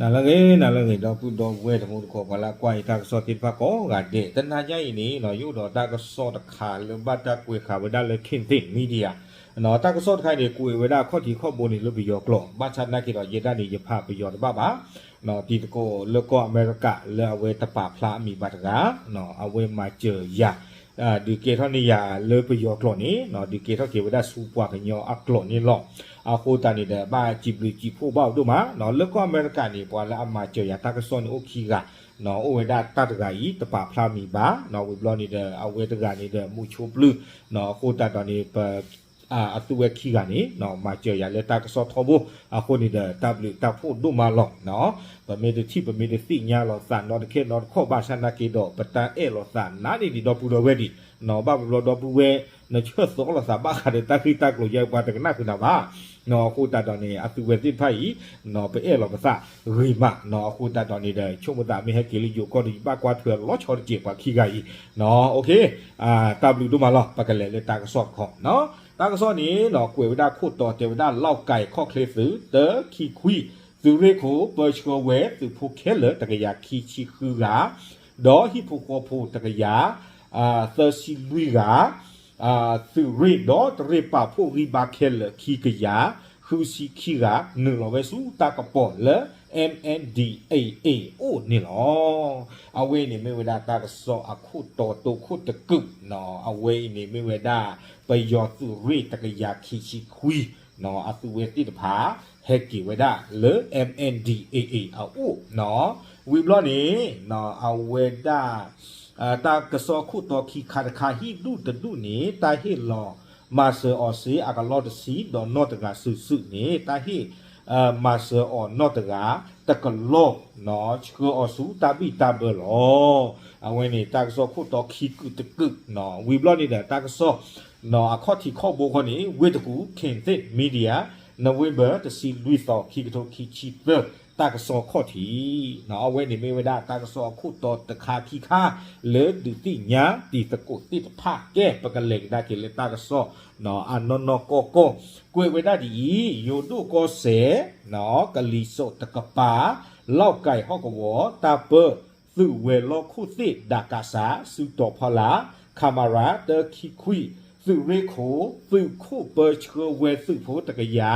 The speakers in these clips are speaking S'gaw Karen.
နၤလၢအဂ့ၤ နၤလၢအဂ့ၤ ဒီပုၢ်ဒီဝဲၢ်တံၤသကိး ပှၤလၢအကွၢ်ယတၢ်ကစီၣ်သ့ၣ်တဖၣ်ကိးဂၤဒဲး, တနၤညါအံၤန့ၣ် ယအိၣ်ဒီးတၢ်ကစီၣ်တခါလၢဘၣ်တၢ်ကွဲးဃာ်ဝဲဒၣ်လၢ Khein Thei Media တၢ်ကစီၣ်တခါအံၤန့ၣ် ကွဲးဝဲဒၣ်အခီၣ်ထံးခီၣ်ဘိန့ၣ်လၢပယီၤကျိာ်, ဘၣ်ဆၣ်သနာ်က့ဒီး ယဲဒၣ်န့ၣ် ယဖးပယီၤတဘၣ်ဘၣ်. တံၤသကိးလၢကီၢ်အမဲရကၤလၢအဝဲတပာ်ဖျါအမံၤဘၣ်တဂၤ, အဝဲမၤစၢၤယၤ ဒုးကဲထီၣ်န့ၢ်ယၤလၢပယီၤကျိာ်န့ၣ် ဒုးကဲထီၣ်က့ၤဝဲဒၣ်ဆူပှၤကညီအကျိာ်န့ၣ်လီၤ. အဃိသတးန့ၣ်ဒီး ဘၣ်စံးဘျုးစံးဖှိၣ်ဘၣ်အီၤဒိၣ်မး, လၢကီၢ်အမဲရကၤန့ၣ် ပှၤလၢအမၤစၢၤယၤတၢ်ကစီၣ်န့ၣ်အိၣ်ခံဂၤ, အိၣ်ဝဲဒၣ်တၢ်တဂၤအံၤ တပာ်ဖျါမံၤဘၣ်, ဝံၤဘျီန့ၣ်ဒီး အဝဲတဂၤန့ၣ်ဒီး မူဆိပျုၢ်, အဃိသတးဒီးန့ၣ် ပ အသုဝဲခံဂၤန့ၣ် မၤစၢၤယၤလၢတၢ်ကစီၣ်ထီဘိ, အဃိန့ၣ်ဒီး တၢ်ဘျုးတၢ်ဖှိၣ်ဒိၣ်မးလီၤ. ပမ့ၢ်တထံၣ် ပမ့ၢ်တသ့ၣ်ညါလိာ်သးနီတခဲနီတခီၣ်ဘၣ်ဆၣ်သနာ်က့ဒီး ပတၢ်အဲၣ်လိာ်သးနးန့ၢ်ဒံးဒီပုၢ်ဒီဝဲၢ်ဒံး, ဘၣ်ပဘျီဒီပုၢ်ဝဲၢ် နဆၢသီလိာ်သးဘၣ်ဃးဒီးတၢ်ဂ့ၢ်တၢ်ကျိၤယါ ပှၤတကနၣ်ဃုာ်နၤဘၣ်. အဃိသတးဒီးန့ၣ် အသုဝဲသ့ၣ်တဖၣ်အံၤ ပအဲၣ်လိာ်ပသးဂ့ၤမး, အဃိသတးဒီးန့ၣ်ဒီး ဆိကမိၣ်သးမ့ၢ်ဟဲက့ၤလၢယိၤကီၢ်ဒီး ယဘၣ်ကွၢ်ထွဲလီၤဆီတက့ၢ်ပှၤခံဂၤအံၤ, တၢ်ဘျုးဒိၣ်မးလီၤ. ပကလဲၤလၢတၢ်ကစီၣ်တခီ, တၢ်ကစီၣ်န့ၣ် ကွဲးဝဲဒၣ်ခိၣ်တီတဲဝဲဒၣ် လီၢ်ကဲၤခီၣ်ချ့သုး တၢ ခံခွံ, သုးရ့ၣ်ခိၣ် ပၢဆှၢဝဲသုးဖိခဲလၢာ်တကယၤခံဆံဃုဂၤ, ဒီးဟံၣ်ဖိဃီဖိတကယၤ သၢဆံလွံၢ်ဂၤ, သုးရ့ၣ်ဒီတရ့ၣ်ပာ်ဖှိၣ်ဂံၢ်ဘါခဲလၢာ်ခံကယၤဃုဆံခံဂၤ နုာ်လီၤဝဲဆူတၢ်ကပီၤလၢ M N D A A အိၣ်န့ၣ်လီၤ. အဝဲအံၤန့ၣ်မ့ၢ်ဝဲဒၣ်တၢ်ကစီၣ်အခိၣ်တီတိခိၣ်တကုာ်, အဝဲအံၤန့ၣ်မ့ၢ်ဝဲဒၣ် ပယီၤသုးရ့ၣ်တကယၤခံဆံခွံ အသုဝဲသ့ၣ်တဖၣ် ဟဲက့ၤဝဲဒၣ်လၢ M N D A A အအိၣ်, ဝံၤဘျီန့ၣ် အဝဲဒၣ် တၢ်ကစီၣ်ခိၣ်တီခံခါတခါ ဟံၣ်ဒူၣ်တဒူၣ်န့ၣ် တၢ်ဟ့ၣ်လီၤမၤစၢၤအီၤစ့အကလီၢ်တဆံ ဒီးနီၢ်တဂၤစုာ်စုာ်န့ၣ် တၢ်ဟ့ၣ် မၤစၢၤအီၤနီၢ်တဂၤ တကလီၢ် ဆှၢအီၤဆူတၢ်ဘံၣ်တၢ်ဘၢလီၤ. အဝဲန့ၣ် တၢ်ကစီၣ်ခိၣ်တီခံကုာ်တကုာ်, ဝံၤဘျီန့ၣ်ဒီး တၢ်ကစီၣ် အခီၣ်ထံးခီၣ်ဘိခီန့ၣ် ဝ့ၢ်တကူၣ် Khein Thei Media, November တဆံလွံၢ်သီ ခံကထိခံဆံသၢ တၢ်ကစီၣ်ခီၣ်ထံး, အဝဲန့ၣ်မ့ၢ်ဝဲဒၣ်တၢ်ကစီၣ်အခိၣ်တီတခါခံခါ လၢဒုးသ့ၣ်ညါတံၤသကိးသ့ၣ်တဖၣ်ကဲ ပကလဲၤကဒါက့ၤလၢတၢ်ကစီၣ် အနီၢ်နီၢ်ကီၢ်ကီၢ်, ကွဲးဝဲဒၣ်ဒ်အံၤ, ယိၤဒိၣ်ကီၢ်စဲၣ် ကလံၤစိးတကပၤ လီၢ်ကဲၤဟီၣ်ကဝီၤ တၢ်ပၢ သုးဝဲၤလီၢ်ခိၣ်သ့ၣ် ဒးကးစး စုတီၤဖီလာ် ခမရ တၢ ခံခွံ, သုးရ့ၣ်ခိၣ် သုးခိၣ်ပၢဆှၢဝဲသုးဖိတကယၤ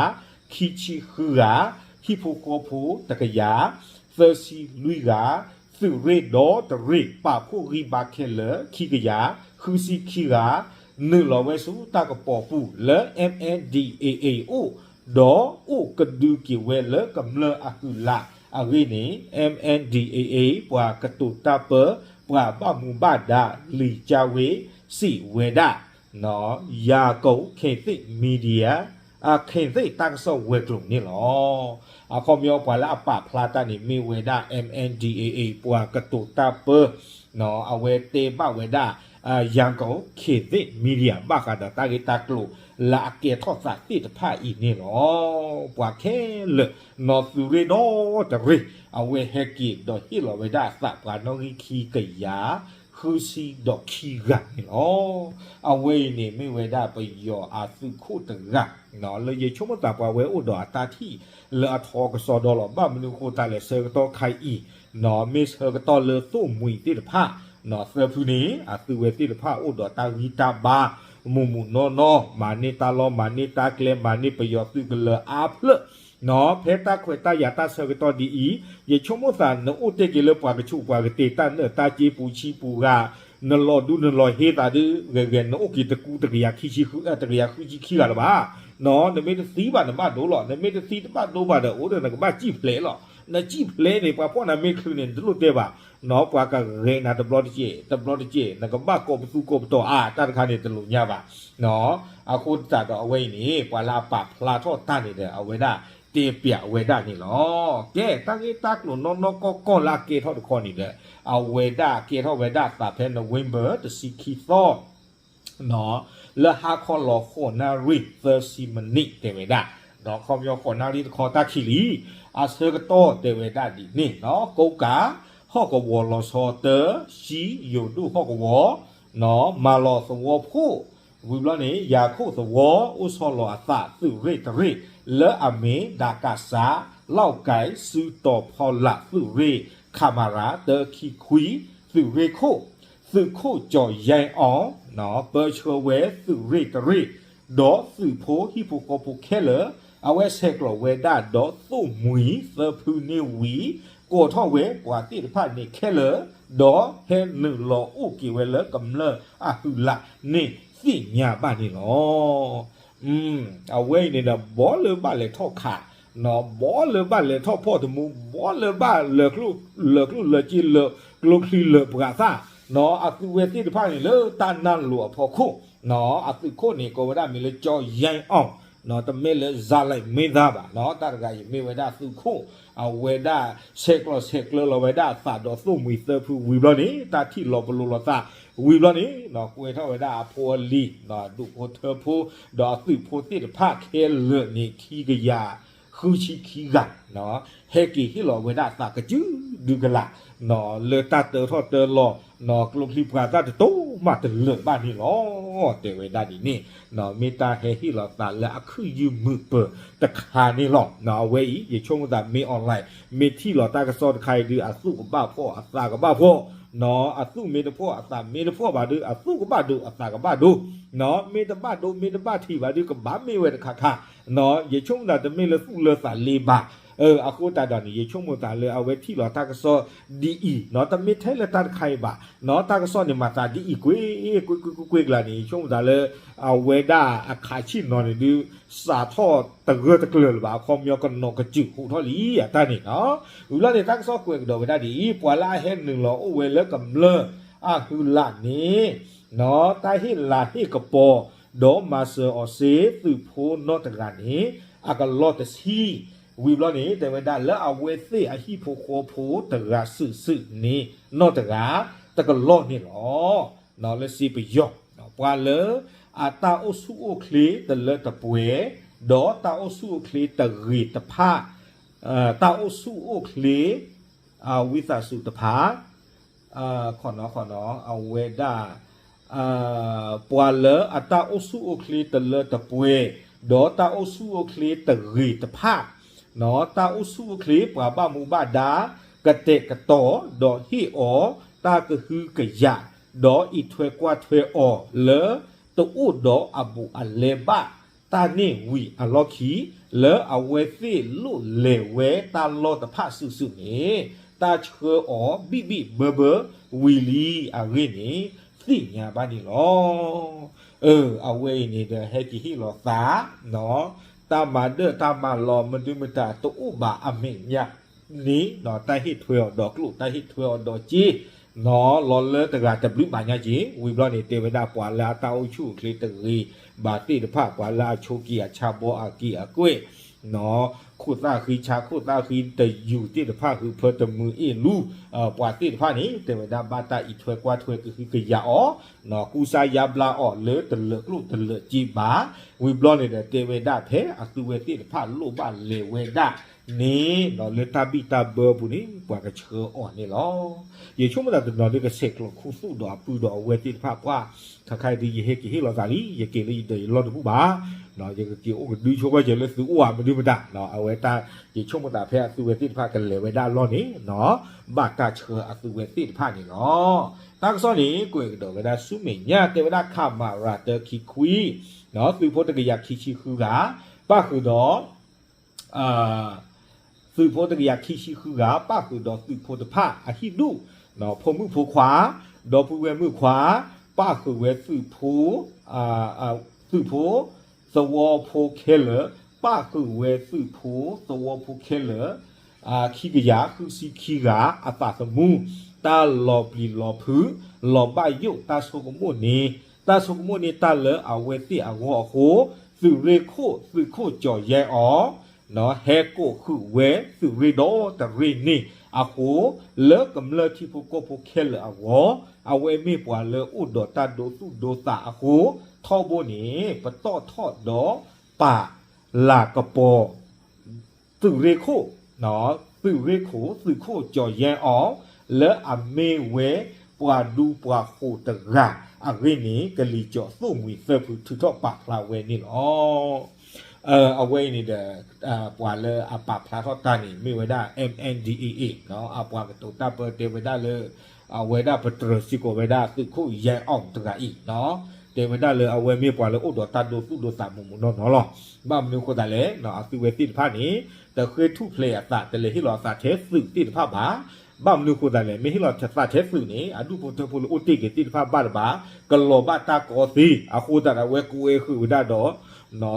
ခံဆံဃုဂၤ, ဟံၣ်ဖိဃီဖိတကယၤ သၢဆံလွံၢ်ဂၤ, သုးရ့ၣ်ဒီတရ့ၣ်ပာ်ဖှိၣ်ဂံၢ်ဘါခဲလၢာ်ခံကယၤဃုဆံခံဂၤ နုာ်လီၤဝဲဆူတၢ်ကပီၤပူၤလၢ M N D A A အိၣ်, ဒီးအိၣ်ကဒုက့ၤဝဲလၢကမျၢၢ်အကုၢ်လၢ်အဂ့ၢ်န့ၣ် M N D A A ပှၤကတိၤတၢ်ပၢ ပှၤဘၣ်မူဘၣ်ဒါ လံာ်ကၠါဝ့ စံးဝဲဒၣ် ယၤကိာ် Khein Thei Media, Khein Thei တၢ်ကစီၣ်ဝဲၤကျိၤန့ၣ်လီၤ. အခီပညီပှၤလၢအပာ်ဖျါတၢ်န့ၣ်မ့ၢ်ဝဲဒၣ် M N D A A ပှၤကတိၤတၢ်ပၢ အဝဲတဲဘၣ်ဝဲဒၣ် ယၤကိာ် Khein Thei Media ဘၣ်ဃးဒီးတၢ်ဂ့ၢ်တၢ်ကျိၤလၢအကဲထီၣ်သးသ့ၣ်တဖၣ်အံၤန့ၣ်လီၤ. ပှၤခဲလၢာ် နီၢ်သုးရ့ၣ်ဒီတရ့ၣ် အဝဲဟဲက့ၤဒီးဟ့ၣ်လီၤဝဲဒၣ်သးပှၤနီၣ်ဂံၢ်ခံကယၤ ဃုဆံဒီးခံဂၤန့ၣ်လီၤ. အဝဲအံၤန့ၣ်မ့ၢ်ဝဲဒၣ်ပယီၤအသုးခိၣ်တဂၤ လၢယဆိကမိၣ်သးပှၤဝဲအိၣ်ဒီးအတၢ်ထံၣ်လၢအထီကစီဒီလီၤ. ဘၣ်မနုၤအဃိသတးလဲၣ် ဆၢကတီၢ်ခါအံၤ မ့ၢ်ဆၢကတီၢ်လၢသိၣ်မှံၤသ့ၣ်တဖၣ် သၢဖုန့ၣ် အသုဝဲသ့ၣ်တဖၣ်အိၣ်ဒီးတၢ်ဂံၢ်တၢ်ဘါ မုၢ်မုၢ်နီၢ်နီၢ် မၤန့ၢ်တၢ်လီၢ် မၤန့ၢ်တၢ်ကျဲ မၤန့ၢ်ပယီၤသုးကလၢၤအါဖျၢၣ် ဖဲတၢ်ခွဲးတၢ်ယာ်တၢ်ဆၢကတီၢ်ဒ်အံၤ ယဆိကမိၣ်သး နအိၣ်တ့ၢ်က့ၤလၢပှၤကဆူးပှၤကတ့ၤ တၢ်နၢၣ်တၢ်စ့ပူၤဆံပူၤဂၤ နလီၤဒူနလီၤဟ့သးဒု ဂဲၤဂဲၤ နအိၣ်က့ၤတကူတကယၤခံဆံဃု တကယၤဃုဆံခံဂၤလၢၤဘၣ်. နမ့ၢ်တသံဘၣ်နဘၣ်ဒိလီၤ. နမ့ၢ်တသံတဘၣ်ဒိဘၣ်ဒီး အိၣ်ဒီးနကဘၣ်စံၣ်ဖျဲးလီၤ. နစံၣ်ဖျဲးန့ၣ် ပှၤဖီၣ်နၤမ့ၢ်ချုးန့ၣ် နတလိၣ်တဲဘၣ်. ပှၤကဂဲၤနၤတဘျီတကဲး တဘျီတကဲး နကဘၣ်ကိးပသူကိးပတီၤအါ တၢ်တခါန့ၣ်တလိၣ်ညါဘၣ်. အဃိသတးဒီးအဝဲအံၤန့ၣ် ပှၤလၢအပာ်ဖျါထီၣ်တၢ်န့ၣ်ဒီး အဝဲဒၣ်တဲပျးဝဲဒၣ်န့ၣ်လီၤ. ကဲ တၢ်ဂ့ၢ်တၢ်ကျိၤနီၢ်နီၢ်ကီၢ်ကီၢ်လၢအကဲထီၣ်တခီန့ၣ်ဒီး အဝဲဒၣ်ကဲထီၣ်ဝဲဒၣ်သးဖဲ November တဆံခံသီ လၢဟါခီလီၤဃိးနၣ်ရံၣ်သၢဆံမံးနံးတဲဝဲဒၣ်, ဒီးခီပညီဃိးနၣ်ရံၣ်တခီတၢ်ခံးလံ, အဆၢကတီၢ်တဲဝဲဒၣ်ဒ်န့ၣ်နီၤ, ကိးကး ဟီၣ်ကဝီၤလီၤဆီတၢ ဆံယိၤဒိၣ်ဟီၣ်ကဝီၤ မၤလီၤသဝီဖိ ဝံၤဘျီန့ၣ် ယၤခိၣ်သဝီ အိၣ်ဆီလီၤအသးသုးရ့ၣ်တရ့ၣ် လၢအမ့ၢ်ဒးကးစး လီၢ်ကဲ စုတီၤဖီလာ်သုးရ့ၣ် ခမရ တၢခံခွံ သုးရ့ၣ်ခိၣ် သုးခိၣ်ကၠီၤယဲအီၤ ပၢဆှၢဝဲသုးရ့ၣ်တရ့ၣ် ဒီးသုးဖိဟံၣ်ဖိဃီဖိခဲလၢာ် အဝဲဆဲးကျိးဝဲဒၣ်ဒီးသိၣ်မှံၤသၢဖုန့ၣ်ဝံၤ ကိးထီၣ်ဝဲပှၤသ့ၣ်တဖၣ်န့ၣ်ခဲလၢာ် ဒီးဟဲနုာ်လီၤအိၣ်က့ၤဝဲလၢကမျၢၢ်အဟုးလးန့ၣ်သ့ၣ်ညါဘၣ်န့ၣ်လီၤ. အဝဲအံၤန့ၣ်ဒီး ဘီလၢဘၣ်လဲၤထီၣ်ခး, ဘီလၢဘၣ်လဲၤထီၣ်ဖီၣ်တမူ, ဘီလၢဘၣ်လၢာ်ကျိၣ်လၢာ်စ့ လၢာ်ကျိချံလၢာ်ပှၤသၣ်, အသုဝဲသ့ၣ်တဖၣ်န့ၣ်လၢတၢ်နၢ်လိၤအဖီခိၣ်, အသုးခိၣ်န့ၣ် ကိးဝဲဒၣ်မ့ၢ်လၢကၠီယဲအီၤ, တမ့ၢ်လၢ ဇာတ်လိုက်မင်းသား ဘၣ်, တၢ်တဂၤအံၤမ့ၢ်ဝဲဒၣ်သုးခိၣ်, အဝဲဒၣ်ဆဲးကျိးဆဲးကျၢလီၤဝဲဒၣ်အသးဒီးသိၣ်မှံၤသၢဖုဝံၤဘျီန့ၣ် တၢ်ထံၣ်လီၤပလိာ်လိာ်သးဝံၤဘျီန့ၣ် ကွဲးထီၣ်ဝဲဒၣ်အဖိအလံၤ, ဒူၣ်ဖိထၢဖိ, ဒီးအသုးဖိသ့ၣ်တဖၣ်ခဲလၢာ်န့ၣ် ခံကယၤဃုဆံခံဂၤ ဟဲက့ၤဟ့ၣ်လီၤဝဲဒၣ်အသးကစုဒုကလး လၢတၢ်တၢထီၣ်တၢလီၤ ကျိချံပှၤသၣ်တတိၤမးတလၢာ်ဘၣ်န့ၣ်လီၤ. တဲဝဲဒၣ်ဒ်န့ၣ်, မ့ၢ်တၢ်ဟဲဟ့ၣ်လီၤသးလၢအခုၣ်ယုၢ်မုာ်ပၢၤတခါန့ၣ်လီၤ. အဝဲအံၤ ယဆိကမိၣ်သးမ့ၢ် online မ့ၢ်ထံၣ်လီၤတၢ်ကစီၣ်တခါအံၤဒုး အသူၣ်ကဘၣ်ဖှီၣ်အသးကဘၣ်ဖှီၣ်, အသူၣ်မ့ၢ်တဖှီၣ်အသးမ့ၢ်တဖှီၣ်ဘၣ်ဒုး အသူၣ်ကဘၣ်ဒိးအသးကဘၣ်ဒိ, မ့ၢ်တဘၣ်ဒိမ့ၢ်တဘၣ်ထံးဘၣ်ဒုး ကဘၣ်မ့ၢ်ဝဲတခါခါ, ယဆိကမိၣ်သးတမ့ၢ်လၢသူၣ်လၢသးလ့ဘၣ်. အဃိသတးဒီးန့ၣ် ယဆိကမိၣ်သးလၢအဝဲထံၣ်လီၤတၢ်ကစီၣ်ဒ်အံၤ, တမ့ၢ်ထဲလၢတၢ်တခါအံၤဘၣ်, တၢ်ကစီၣ်န့ၣ်မၤသးဒ်အံၤကွ့ၢ်ကွ့ၢ်ကွ့ၢ်ကွ့ၢ်ကွ့ၢ်ကျါန့ၣ် ယဆိကမိၣ်သးလၢ အဝဲဒၣ်အခးဆ့ၣ်နီၤန့ၣ်ဒုး စးထီၣ်တဂၢၢ်တကျၢၤလၢၤဘၣ် အခီပညီကနီၤကစၢၢ်ဟူးထီၣ်လံအတၢ်န့ၣ်လီၤ. ဝံၤလီၤန့ၣ် တၢ်ကစီၣ်ကွဲးကဒီးဝဲဒၣ်ဒ်အံၤ ပှၤလၢအဟဲနုာ်လီၤအိၣ်ဝဲလၢကမျၢၢ်အဟုးလးန့ၣ် တၢ်ဟ့ၣ်လၤဟ့ၣ်ကပီၤ ဒီးမၤစၢၤအီၤစ့ သုးဖိနီတဂၤန့ၣ် အကလီၢ်တဆံ, ဝံၤဘျီန့ၣ် တဲဝဲဒၣ်လၢအဝဲသ့ၣ်အဟံၣ်ဖိဃီဖိတဂၤစုာ်စုာ်န့ၣ် နီတဂၤ တကလီၢ်န့ၣ်လီၤ. လၢစ့ပယီၤ ပှၤလၢအတၢ်အိၣ်ဆူၣ်အိၣ်ချ့တလၢတပှဲၤ ဒီးတၢ်အိၣ်ဆူၣ်အိၣ်ချ့တဂ့ၤတဖၣ်, တၢ်အိၣ်ဆူၣ်အိၣ်ချ့ ဝံသးစူၤတဖၣ် ခီနီၤခီနီၤ အဝဲဒၣ် ပှၤလၢအတၢ်အိၣ်ဆူၣ်အိၣ်ချ့တလၢတပှဲၤ ဒီးတၢ်အိၣ်ဆူၣ်အိၣ်ချ့တဂ့ၤတဖၣ်, တၢ်အိၣ်ဆူၣ်အိၣ်ချ့ပှၤဘၣ်မူဘၣ်ဒါ ကတဲာ်ကတီၤ ဒီးဟ့ၣ်အီၤတၢ်ကဟုကယာ် ဒီးအံးထွဲကွၢ်ထွဲအီၤလၢတအိၣ်ဒီးအဘူးအလဲဘၣ် တၢ်န့ၣ်ဝံၤအလီၢ်ခံ လၢအဝဲသ့ၣ်လိၣ်လဲၤဝဲတၢ်လီၢ်တဖၣ်စုာ်စုာ်န့ၣ် တၢ်ဆှၢအီၤဘံၣ်ဘံၣ်ဘၢဘၢဝံၤလံအဂ့ၢ်န့ၣ် သ့ၣ်ညါဘၣ်န့ၣ်လီၤ. အဝဲအံၤန့ၣ်ဒီးဟဲက့ၤဟ့ၣ်လီၤသး တၢ်မၤဒၢၣ်တၢ်မၤလီၤမနုၤမတၤတအိၣ်ဘၣ်အမဲာ်ညါန့ၣ် တၢ်ဟ့ၣ်ထွဲအီၤဒီးကျိၣ် တၢ်ဟ့ၣ်ထွဲအီၤဒီးစ့ လီၤလၢတဂၤတဘျုးဘၣ်ညါက့ၤ ဝံၤဘျီန့ၣ် တဲဝဲဒၣ်ပှၤလၢအတၢ်အိၣ်ဆူၣ်အိၣ်ချ့တဂ့ၤဘၣ်သ့ၣ်တဖၣ် ပှၤလၢအဆိးက့ၤအဆါဘီအက့ၤအကွဲၢ် ခိၣ်သၣ်ဃံဆါခိၣ်သၣ်ဃံတယူၤသ့ၣ်တဖၣ် ဟုးဖၢတမုာ်အ့ၣ်လူ ပှၤသ့ၣ်တဖၣ်န့ၣ် တဲဝဲဒၣ်ဘၣ်တၢ်အံးထွဲကွၢ်ထွဲကဟုကယာ်အီၤ ကူစါယါဘျါအီၤလၢတလၢာ်ကျိၣ်တလၢာ်စ့ဘၣ် ဝံၤဘျီန့ၣ်ဒီး တဲဝဲဒၣ်ဖဲအသုဝဲသ့ၣ်တဖၣ်လိၣ်ဘၣ်လဲၤဝဲဒၣ်န့ၣ် လၢတၢ်ဘံၣ်တၢ်ဘၢပူၤန့ၣ် ပှၤကဆှၢအီၤန့ၣ်လီၤ. ယဆိကမိၣ်သးတနီၤဒုးကဆဲးကျိးခူသူၣ်ဒီးအပုၢ်ဒီးအဝဲၢ်သ့ၣ်တဖၣ်ပှၢ် ခါခါအံၤဒုး ယဟဲက့ၤဟ့ၣ်လီၤသးလံ ယက့ၤလၢယဒၢးယလီၢ်တဘူၣ်ဘၣ် ယကက့ၤအိၣ်ကဒုဆိဘၢၣ်စၢၤလၢသုအိၣ်ဧါ မနုၤမတၤ အဝဲတၢ် ယဆိကမိၣ်သးဖဲအသုဝဲသ့ၣ်တဖၣ်ကလဲၤဝဲဒၣ်အလီၢ်န့ၣ် ဘၣ်တၢ်ဆှၢအသုဝဲသ့ၣ်တဖၣ်န့ၣ်လီၤ. တၢ်ကစီၣ်န့ၣ် ကွဲးကဒီးဝဲဒၣ်ဆူမဲာ်ညါ တဲဝဲဒၣ် ခမရ တၢခံခွံ သုးဖိတကယၤခံဆံဃုဂၤ ပၣ်ဃုာ်ဒီး သုးဖိတကယၤခံဆံဃုဂၤ ပၣ်ဃုာ်ဒီးသုးဖိတဖၣ်အဟံၣ်ဒူၣ်, ဖိမုၣ်ဖိခွါ, ဒီပုၢ်ဝဲၢ်မုၣ်ခွါ, ပၣ်ဃုာ်ဝဲသုးဖိ, သုးဖိသဝီဖိခဲလၢာ်, ပၣ်ဃုာ်ဝဲသုးဖိသဝီဖိခဲလၢာ်, ခံကယၤဃုဆံခံဂၤအသးသမူ, တၢ်လီၤပျံၤလီၤဖုး, လီၤဘၣ်ယိၣ်တၢ်ဆိကမိၣ်န့ၣ်, တၢ်ဆိကမိၣ်န့ၣ်တၢ်လၢအဝဲသ့ၣ်အဂီၢ်အဃိ, သုးရ့ၣ်ခိၣ် သုးခိၣ်ကၠီၤယဲအီၤ ဟဲကိးဃုာ်ဝဲသုးရ့ၣ်ဒီတရ့ၣ်န့ၣ်အဃိ, လၢကမျၢၢ်ထံဖိကီၢ်ဖိခဲလၢာ်အဂီၢ်, အဝဲမ့ၢ်ပှၤလၢအိၣ်ဒီးတၢ်ဒိသူၣ်ဒိသးအဃိ, ထီဘိန့ၣ် ပတီၢ်ထီၣ်ဒီးပာ်လၤကပီၤ သုးရ့ၣ်ခိၣ်, သုးရ့ၣ်ခိၣ် သုးခိၣ်ကၠီၤယဲအီၤ လၢအမ့ၢ်ဝဲပှၤဒူပှၤဃိၤတဂၤအဂ့ၢ်န့ၣ် ကလံၤစိးသိၣ်မှံၤသၢဖုထုးထီၣ်ပာ်ဖျါဝဲန့ၣ်လီၤ. အဝဲအံၤန့ၣ်ဒီး ပှၤလၢအပာ်ဖျါထီၣ်တၢ်န့ၣ် မ့ၢ်ဝဲဒၣ် M N D A A အပှၤကတိၤတၢ်ပၢတဲဝဲဒၣ်လၢ အဝဲဒၣ်ပတြၢၤစ့ၢ်ကီးဝဲဒၣ်သုးခိၣ်ယဲအီၣ်တဂၤအံၤ တဲဝဲဒၣ်လၢအဝဲမ့ၢ်ပှၤလၢအိၣ်ဒီးတၢ်ဒိသူၣ်ဒိသးမူးမူးနီၢ်နီၢ်လီၤ. ဘၣ်မနုၤအဃိသတးလဲၣ် အသုဝဲသ့ၣ်တဖၣ်န့ၣ် တဃ့ထူၣ်ဖျဲးအသး တလဲၤဟ့ၣ်လီၤအသးထဲသုးသ့ၣ်တဖၣ်ဘၣ်. ဘၣ်မနုၤအဃိသတးလဲၣ် မ့ၢ်ဟ့ၣ်လီၤသးထဲသုးန့ၣ် အဒူၣ်ဖိထၢဖိလၢအိၣ်တ့ၢ်က့ၤသ့ၣ်တဖၣ်ဘၣ်တဘၣ် ကလီၤဘၣ်တၢ်ကီသ့ အဃိသတးဒီးအဝဲကဝဲဃုာ်ဝဲဒၣ်ဒီး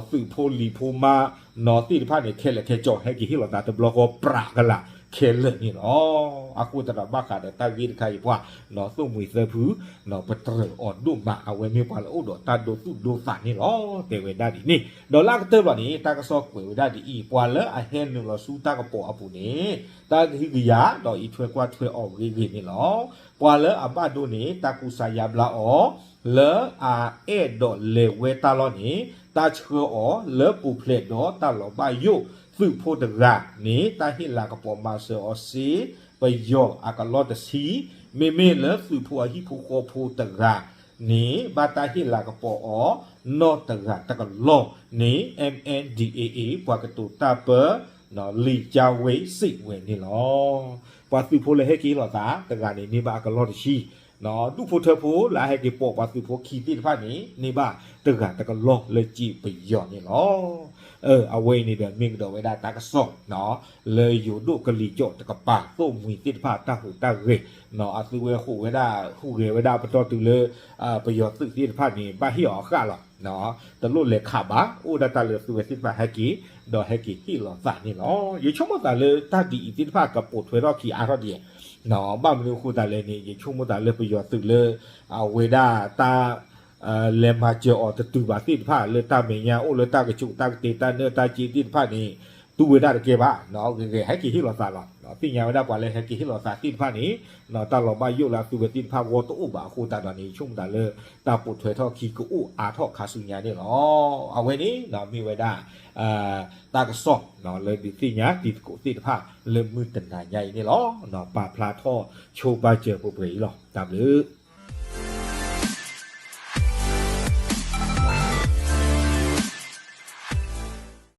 သုးဖိလံၤဖိမါ သ့ၣ်တဖၣ်န့ၣ် ခဲလၢာ်ခဲဆ့ ဟဲက့ၤဟ့ၣ်လီၤသးတဘျီဃီ ပြးကလာ်ခဲလၢာ်န့ၣ်လီၤ. အဃိသတးဒီးဘၣ်ဃးဒီးတၢ်ဂ့ၢ်တခါအံၤပှၤ သိၣ်မှံၤသၢဖု ပတြၢၤအီၤဒိၣ်မး အဝဲမ့ၢ်ပှၤလၢအိၣ်ဒီးတၢ်ဒိသူၣ်ဒိသးန့ၣ်လီၤ တဲဝဲဒၣ်ဒ်န့ၣ် ဒီးလၢအကတၢၢ်ဘၣ်န့ၣ် တၢ်ကစီၣ်ကွဲးဝဲဒၣ်ဒ်အံၤ ပှၤလၢအဟဲနုာ်လီၤဆူတၢ်ကပီၤအပူၤန့ၣ် တၢ်ကဟုကယာ် ဒီးအံးထွဲကွၢ်ထွဲအီၤဂ့ၤဂ့ၤန့ၣ်လီၤ. ပှၤလၢအဘၣ်ဒိန့ၣ် တၢ်ကူစါယါဘျါအီၤ လၢအအဲၣ်ဒိးလဲၤဝဲတၢ်လီၢ်န့ၣ် တၢ်ဆှၢအီၤလၢပူၤဖျဲးဒီးတၢ်လီၤဘၣ်ယိၣ် သုးဖိတဂၤန့ၣ် တၢ်ဟ့ၣ်လၤကပီၤမၤစၢၤအီၤစ့ ပယီၤအကလီၢ်တဆံ မ့မ့ၢ်လၢသုးဖိအဟံၣ်ဖိဃီဖိတဂၤန့ၣ် ဘၣ်တၢ်ဟ့ၣ်လၤကပီၤအီၤ နီၢ်တဂၤတကလီၢ်န့ၣ် M N D A A ပှၤကတိၤတၢ်ပၢ လံာ်ကၠါဝ့စံးဝဲန့ၣ်လီၤ. ပှၤသုးဖိလၢဟဲက့ၤဟ့ၣ်လီၤသးတဂၤန့ၣ် န့ၢ်ဘၣ်အကလီၢ်တဆံ ဒူၣ်ဖိထၢဖိလၢအဟဲက့ၤပိာ်ပှၤသုးဖိခံသ့ၣ်တဖၣ်န့ၣ် န့ၢ်ဘၣ်တဂၤတကလီၢ်လၢစ့ပယီၤန့ၣ်လီၤ. အဝဲအံၤန့ၣ်ဒီးမ့ၢ်ကဒီးဝဲဒၣ်တၢ်ကစီၣ် လၢယိၤဒိၣ်ကလံၤစိးတကပၤ သိၣ်မှံၤသ့ၣ်တဖၣ်တၢ်ဟူးတၢ်ဂဲၤ အသုဝဲဟူးဝဲဒၣ် ဟူးဂဲၤဝဲဒၣ်ပတီၢ်တုၤလၢ ပယီၤသုးသ့ၣ်တဖၣ်န့ၣ် ဘၣ်ဟ့ၣ်အီၤအဃၣ်လီၤ. တလိၣ်လဲၤခးဘၣ် အိၣ်ဒၣ်တၢ်လၢသုဝဲသ့ၣ်တဖၣ်ဟဲက့ၤ ဒီးဟဲက့ၤဟ့ၣ်လီၤသးန့ၣ်လီၤ. ယဆိကမိၣ်သးလၢတၢ်ဒ်အံၤသ့ၣ်တဖၣ်ကပိာ်ထွဲထီၣ်ခံအါထီၣ်ဒ် ဘၣ်မနုၤအဃိသတးလဲၣ်န့ၣ် ယဆိကမိၣ်သးလၢပယီၤသုးလၢ အဝဲဒၣ်တၢ် လဲၤမၤစၢၤအီၤတတုၤဘၣ်သ့ၣ်တဖၣ် လၢတၢ်မဲာ်ညါအိၣ်လၢတၢ်ကဆူးတၢ်ကတ့ၤ တၢ်နၢတၢ်စ့သ့ၣ်တဖၣ်န့ၣ် တူၢ်ဝဲဒၣ်တကဲဘၣ် ဂ့ၤဂ့ၤဟဲက့ၤဟ့ၣ်လီၤသးလီၤ. သ့ၣ်ညါဝဲဒၣ်ပှၤလၢဟဲက့ၤဟ့ၣ်လီၤသးသ့ၣ်တဖၣ်န့ၣ် တၢ်လီၤဘၣ်ယိၣ်လၢအသုဝဲသ့ၣ်တဖၣ်ဂီၢ်တအိၣ်ဘၣ်အဃိသတးဒီးန့ၣ် ယဆိကမိၣ်သးလၢ တၢ်ပိာ်ထွဲထီၣ်ခံကအိၣ်အါထီၣ်ခါဆူညါန့ၣ်လီၤ. အဝဲန့ၣ် မ့ၢ်ဝဲဒၣ် တၢ်ကစီၣ် လၢဒုးသ့ၣ်ညါတံၤသကိးသ့ၣ်တဖၣ်လၢမုၢ်တနၤညါအံၤန့ၣ်လီၤ. ပာ်ဖျါထီၣ်ဆိပာ်စၢၤပှဲၤပှဲၤအံၤလီၤ. တၢ်ဘျုး